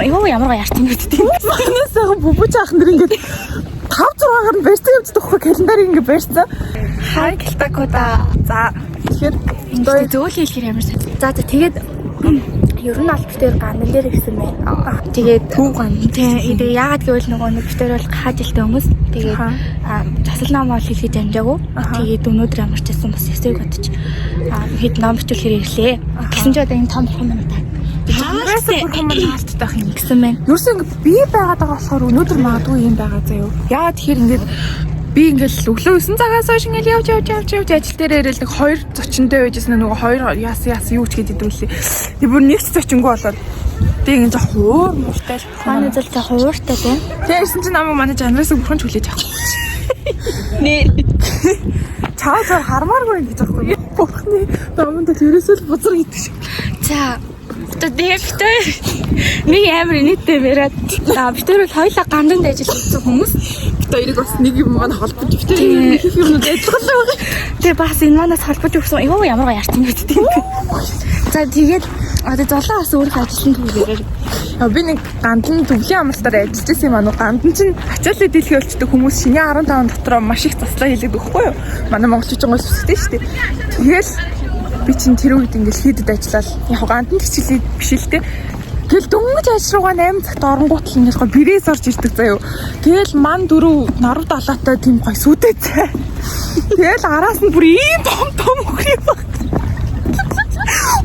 Йоо, ямар гоё ярт юм бэ тийм. Манай сайхан бүбүч ах нар ингээд 5 6-аар нь барьсан явж байгаа календарыг ингээд барьсан. Хай гэлтакуда. За, тэгэхээр Ингээд зөөл хэлэхэр ямар сайн. За, тэгээд ер нь аль битээр гандан дээр ирсэн байна. Тэгээд төв ган. Тэгээ яагаад гэвэл нөгөө нэг битээр бол хаа жилтэй хүмүүс. Тэгээд засал ном бол хэлхий амжаагүй. Тэгээд өнөөдөр ямар ч байсан бас эсээг бодож хэд ном бичүүлэхээр ирлээ. Гэсэн чи одоо энэ том бурхан байна та. Хаалт бурхан маань хаалттай байх юм. Гэсэн байна. Ерөөсөө ингээд би байгаад байгаа болохоор өнөөдөр магадгүй юм байгаа заяо. Яагаад тэгэхээр ингээд би ингээд өглөө 9 цагаас хойш ингээд явж явж явж явж ажил дээр ирэл нэг хоёр зочинтой байжсэн, нөгөө хоёр яас яас юу ч гэдэг үлээ. Тэг бүр нэг ч зочингүй болоод тэг ингээд жоо хуур мууртай л бурхан. Манай зал жоо хууртай тийм. Тэг ирсэн чинь намайг манай жанраас бурхан ч хүлээж авахгүй. Нэ. Чаа зар хармааргүй гэж аахгүй. Бурханы номонд л ерөөсөө л бузар гэдэг шиг. За, одоо тэгээ битээр нэг амар нийттэй яриад. За, битээр бол хоёлаа ганданд ажил хийсэн хүмүүс. Бит хоёрыг бас нэг юм маань холбож битээр их их юмнууд адилхан л байгаа. Тэгээ бас энэ манаас холбож өгсөн. Йоо, ямар гоё ярьсан бэ тийм. За, тэгээд одоо золоо бас өөрийнхөө ажилтны төв яриад. Яа, би нэг гандан төвлийн амралтаар ажиллаж байсан юм аа. Нуу гандан чинь ачаалал дийлхий болчдөг хүмүүс шинэ 15 дотроо маш их заслаа хийлэгдэх байхгүй юу? Манай монголчууд гол сүсгтэй шүү дээ. Тэгэл би чинь тэр үед ингээл хийдэд ажиллаад яг гандан хичээлээ биш л дээ. Тэгэл дөнгөж ажил руугаа 8 цагт оронгуут л ингээл гой бэрээс орж ирдэг заяо. Тэгэл ман дөрөв наруу далаатай тийм гой сүдээ зай. Тэгэл араас нь бүр ийм том том өхрий баг.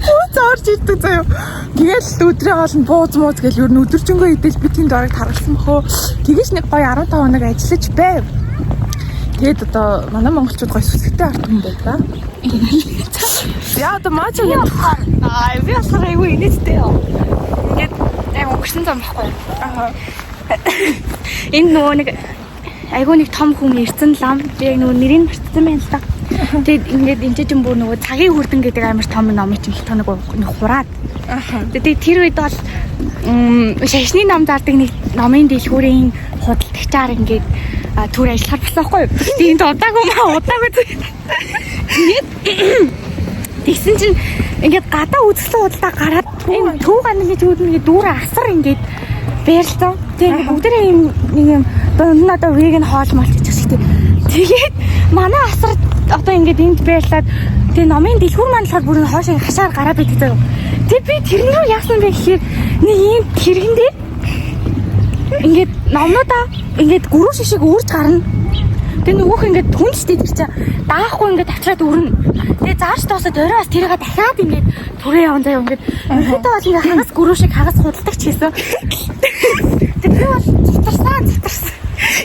Хууц орж ирдэг заяо. Тэгэл өдрийн хоол нь бууз мууз гэл ер нь өдөржингөө идэл би тэнд орог таргалсан бохоо. Тэгэж нэг гоё 15 хоног ажиллаж байв. Тэгээд одоо манай монголчууд гоё сүсгтэй ард юм байна да. Яа, одоо маач юм. Аа, би болохоор айгүй инээдтэй яа. Ингээд яг өнгөрсөн зам байхгүй юу? Аа. Энэ нөгөө нэг айгүй нэг том хүн ирсэн лам. Би яг нөгөө нэрийг мартсан байна л да. Тэгээд ингээд энэ чинь бүр нөгөө цагийн хүрдэн гэдэг амар том ном чинь л нэг хураад. Тэгээд тэр үед бол шашны ном зардаг нэг номын дэлгүүрийн худалдагчаар ингээд төр ажиллахаар болсон байхгүй юу? Тэгээд энд удаагүй маа удаагүй. Ингээд тэгсэн чинь ингээд гадаа үзэсгэлэн худалдаа гараад энэ төв гана гэж үүднэ ингээд дүүрэн асар ингээд байрлсан. Тэгээд ингээд бүгдээрээ юм нэг юм дунд нь одоо веган хоол мол хийчих шиг тий. Тэгээд манай асар одоо ингээд энд байрлаад тэгээд номын дэлгүүр маань болохоор бүр хойш хашаар гараад байдаг заяа. Тэгээд би тэрэн рүү яасан бэ гэхээр нэг ийм тэрэгэн дээр ингээд номнуудаа ингээд гүрүү шишиг үүрж гарна. Тэгээ нөгөөх ингээд түн ч тэр чинь даахгүй ингээд авчраад өрнө. Тэгээ зааш доосод орой бас тэрийг дахиад ингээд түрээ яван заяа ингээд ерөөдөө бол ингээд хагас гүрүү шиг хагас худалдагч хийсэн. Тэгээ би бол цутарсан цутарсан.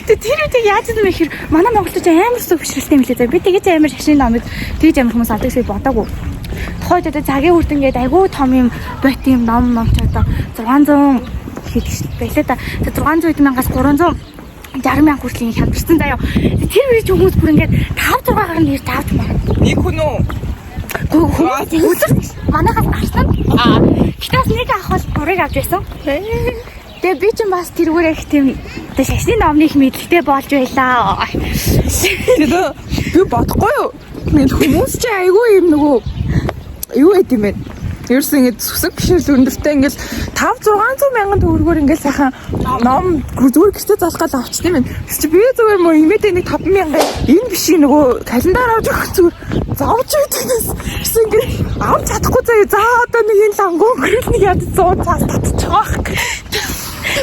Тэгээ тэр үед яаж юм бэ гэхээр манай монголчууд амар сүг бишрэлтэй юм лээ заяа. Би тэгэж амар шашны номыг тэгэж амар хүмүүс авдаг шиг бодоагүй. Тухайд одоо цагийн үрд ингээд айгүй том юм бот юм ном ном ч одоо 600 хэд байлаа да. Тэгээ 600 мянгаас 360 мянга хүртэл ингэ хямдарсан заяа. Тэр үед хүмүүс бүр ингээд 5 6 гарна ирж авч маа. Нэг хүн үү? Хүмүүс өдөр манайхаас гарсан. Аа. Гэтэ бас нэг авах бол гурыг авч байсан. Тэгээ би чинь бас тэрүүгээр их тийм одоо шашны номны их мэдлэгтэй болж байлаа. Тэгээд би бодохгүй юу? Ингээд хүмүүс чи айгүй юм нөгөө юу байд юм бэ? Ерөөсөө ингээд сүсэг бишрэл өндөртэй ингээд 5 600 мянган төгрөгөөр ингээд сайхан ном зүгээр гэртээ залах гал авчт юм байна. Тэгс чи би зүгээр мө имэдээ нэг 5 мянган энэ биш нөгөө календар авч өгөх зүгээр зовж байдгаас. Тэгс ингээд авч чадахгүй заяа. За, одоо нэг энэ лангуу өнгөрөл нэг яд 100 цаас татчих واخ.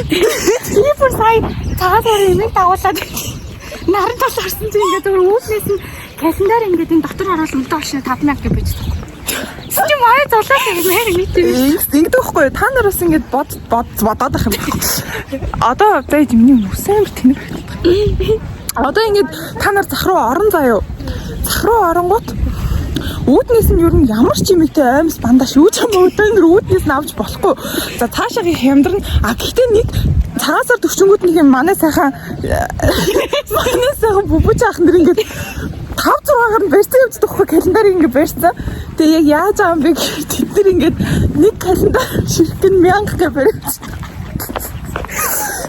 Би бүр сая цагаан сарын имийг дагуулад наран тал харсан чинь ингээд зүгээр үүднээс нь календар ингээд энэ дотор оруулах өмдөө олшно 5000 гэж бичсэн. Чи маа золоо гэмээр нэг тийм. Ингэдэг байхгүй юу? Та нар бас ингээд бод бод бодоод ах юм байхгүй. Одоо заяа, миний нүс амар тэнэг харагдах. Одоо ингээд та нар зах руу орон заяа. Зах руу оронгууд үүднээс нь ер нь ямар ч юмтэй аймс бандаж юу ч юм өдөр нэр үүднээс нь авч болохгүй. За, цаашаагийн хямдран а гэхдээ нэг цагаан сар төвчөнгүүд нэг юм манай сайхан бүбүч ах нар ингээд 5 6-аар нь барьсан явж байгаа байхгүй, календарыг ингээд барьсан. Тэгээ яг яаж байгаа юм бэ гэхээр тэд нар ингээд нэг календар ширхэг нь 1000 гэж барьсан.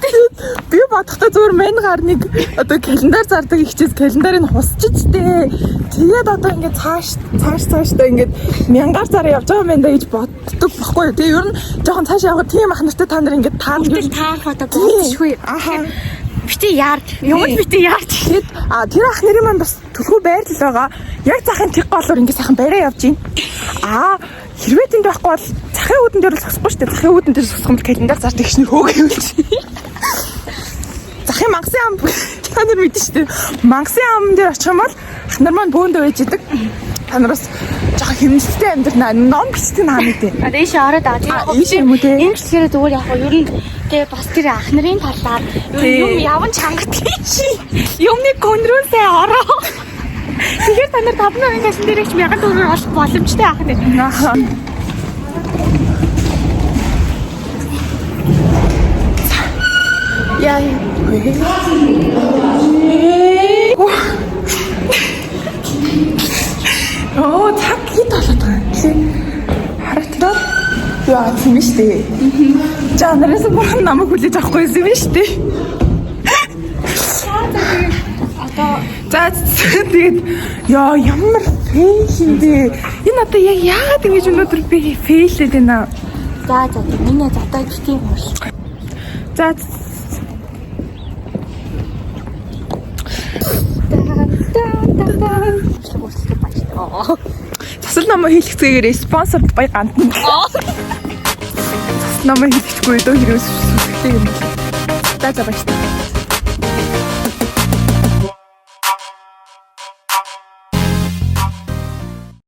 Тэгээд Би бодохдоо зүгээр мань гар нэг одоо календар зардаг ихчээс календарыг хусчиж дээ. Тэгээд одоо ингээд цааш цааш цаашдаа ингээд мянгаар зараа явж байгаа юм байна да гэж боддог баггүй юу. Тэгээ ер нь жоохон цааш явахад тийм ах нартай та нар ингээд таарна. Гэтэл таах одоо болчихгүй. Аха. Бити яарч. Юм л бити яарч. Тэгэд тэр ах нарын маань бас төлхөө байрлал байгаа. Яг захын тэг голоор ингээд сайхан бариа явж гин. Аа, хэрвээ тэнд байхгүй бол захын үүдэн дээр л зогсохгүй шүү дээ. Захын үүдэн дээр зогсох юм бол календар зардаг ихнэр хөөгөөж. Захын мангасан ам та нар мэдэн шүү дээ. Мангасан ам дээр очих юм бол ах нар маань бөөндөө байж идэг. Та нар бас жоохон хэмнэлттэй амьдрнаа. Ном бичдэг наа мэдээ. А дээшээ ороод аа. А, ийшээ юм уу те? Энэ бичлэгээр зүгээр яг юу ер нь тэгээ бас тэр ах нарын талаар ер нь юм яван чангадгийг чи. Юмны гүнрүүсээ ороо. Тэгэхээр та нар 5 мянган кален дээр их 1000 төгрөгөөр олох боломжтой ах нэр. Аха. Яа. Оо, цаг хэд болоод байгаа юм бэ? Харатлаа. Яа, тийм шүү дээ. За, нараас бурхан намайг хүлээж авахгүй юм шүү дээ. Одоо За, тэгээд яа, ямар fail юм бэ? Энэ одоо яг яагаад ингэж өнөөдөр би fail лээд байна? за за тэг миний одоо бити хурл. За, Хурцлах баяртай. Засал номоо хийлгэцгээгээр спонсор бай гантна. Засал номоо хийлгэхгүй дөө хэрвээ сүсгтэй юм бол. За за баярлалаа.